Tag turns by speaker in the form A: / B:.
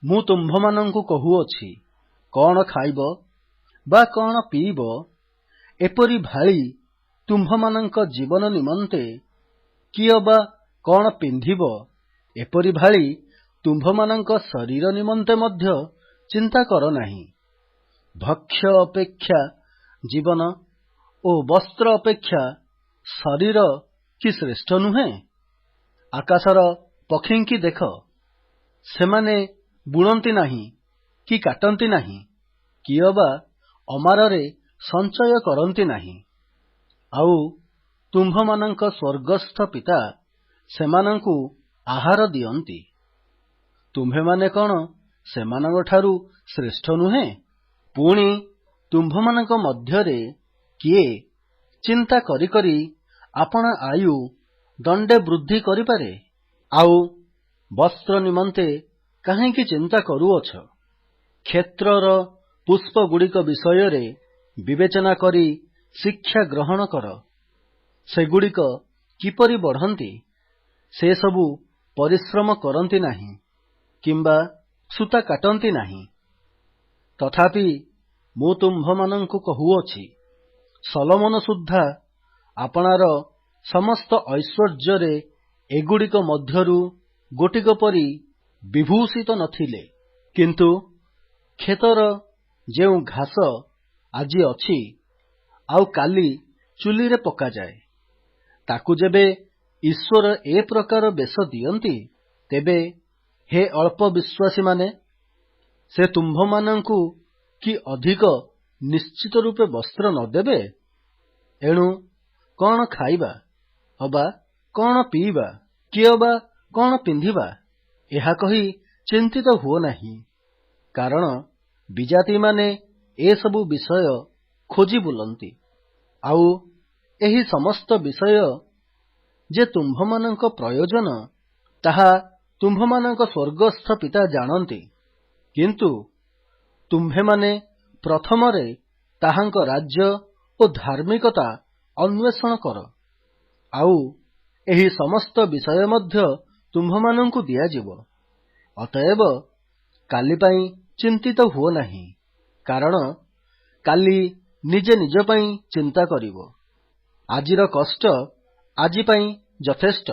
A: ମୁଁ ତୁମ୍ଭମାନଙ୍କୁ କହୁଅଛି, କଣ ଖାଇବ ବା କଣ ପିଇବ, ଏପରି ଭାଳି ତୁମ୍ଭମାନଙ୍କ ଜୀବନ ନିମନ୍ତେ, କିଅବା କଣ ପିନ୍ଧିବ, ଏପରି ଭାଳି ତୁମ୍ଭମାନଙ୍କ ଶରୀର ନିମନ୍ତେ ମଧ୍ୟ ଚିନ୍ତା କର ନାହିଁ। ଭକ୍ଷ୍ୟ ଅପେକ୍ଷା ଜୀବନ ଓ ବସ୍ତ୍ର ଅପେକ୍ଷା ଶରୀର କି ଶ୍ରେଷ୍ଠ ନୁହେଁ? ଆକାଶର ପକ୍ଷୀଙ୍କି ଦେଖ, ସେମାନେ ବୁଣନ୍ତି ନାହିଁ କି କାଟନ୍ତି ନାହିଁ କିଅବା ଅମାରରେ ସଞ୍ଚୟ କରନ୍ତି ନାହିଁ, ଆଉ ତୁମ୍ଭମାନଙ୍କ ସ୍ୱର୍ଗସ୍ଥ ପିତା ସେମାନଙ୍କୁ ଆହାର ଦିଅନ୍ତି। ତୁମ୍ଭେମାନେ କଣ ସେମାନଙ୍କଠାରୁ ଶ୍ରେଷ୍ଠ ନୁହେଁ? ପୁଣି ତୁମ୍ଭମାନଙ୍କ ମଧ୍ୟରେ କିଏ ଚିନ୍ତା କରି କରି ଆପଣା ଆୟୁ ଦଣ୍ଡେ ବୃଦ୍ଧି କରିପାରେ? ଆଉ ବସ୍ତ୍ର ନିମନ୍ତେ କାହିଁକି ଚିନ୍ତା କରୁଅଛ? କ୍ଷେତ୍ରର ପୁଷ୍ପଗୁଡ଼ିକ ବିଷୟରେ ବିବେଚନା କରି ଶିକ୍ଷା ଗ୍ରହଣ କର। ସେଗୁଡ଼ିକ କିପରି ବଢ଼ନ୍ତି? ସେସବୁ ପରିଶ୍ରମ କରନ୍ତି ନାହିଁ କିମ୍ବା ସୂତା କାଟନ୍ତି ନାହିଁ। ତଥାପି ମୁଁ ତୁମ୍ଭମାନଙ୍କୁ କହୁଅଛି, ଶଲୋମନ ସୁଦ୍ଧା ଆପଣାର ସମସ୍ତ ଐଶ୍ୱର୍ଯ୍ୟରେ ଏଗୁଡ଼ିକ ମଧ୍ୟରୁ ଗୋଟିକ ପରି ବିଭୂଷିତ ନଥିଲେ। କିନ୍ତୁ କ୍ଷେତର ଯେଉଁ ଘାସ ଆଜି ଅଛି, ଆଉ କାଲି ଚୁଲିରେ ପକାଯାଏ, ତାକୁ ଯେବେ ଈଶ୍ୱର ଏ ପ୍ରକାର ବେଶ ଦିଅନ୍ତି, ତେବେ ହେ ଅଳ୍ପ ବିଶ୍ୱାସୀମାନେ, ସେ ତୁମ୍ଭମାନଙ୍କୁ କି ଅଧିକ ନିଶ୍ଚିତ ରୂପେ ବସ୍ତ୍ର ନ ଦେବେ? ଏଣୁ କଣ ଖାଇବା ଅବା କଣ ପିଇବା କିଅବା କଣ ପିନ୍ଧିବା, ଏହା କହି ଚିନ୍ତିତ ହୁଅ ନାହିଁ। କାରଣ ବିଜାତିମାନେ ଏସବୁ ବିଷୟ ଖୋଜି ବୁଲନ୍ତି, ଆଉ ଏହି ସମସ୍ତ ବିଷୟ ଯେ ତୁମ୍ଭମାନଙ୍କ ପ୍ରୟୋଜନ, ତାହା ତୁମ୍ଭମାନଙ୍କ ସ୍ୱର୍ଗସ୍ଥ ପିତା ଜାଣନ୍ତି। କିନ୍ତୁ ତୁମ୍ଭେମାନେ ପ୍ରଥମରେ ତାହାଙ୍କ ରାଜ୍ୟ ଓ ଧାର୍ମିକତା ଅନ୍ୱେଷଣ କର, ଆଉ ଏହି ସମସ୍ତ ବିଷୟ ମଧ୍ୟ ତୁମ୍ଭମାନଙ୍କୁ ଦିଆଯିବ। ଅତଏବ କାଲି ପାଇଁ ଚିନ୍ତିତ ହୁଅ ନାହିଁ, କାରଣ କାଲି ନିଜେ ନିଜ ପାଇଁ ଚିନ୍ତା କରିବ। ଆଜିର କଷ୍ଟ ଆଜି ପାଇଁ ଯଥେଷ୍ଟ।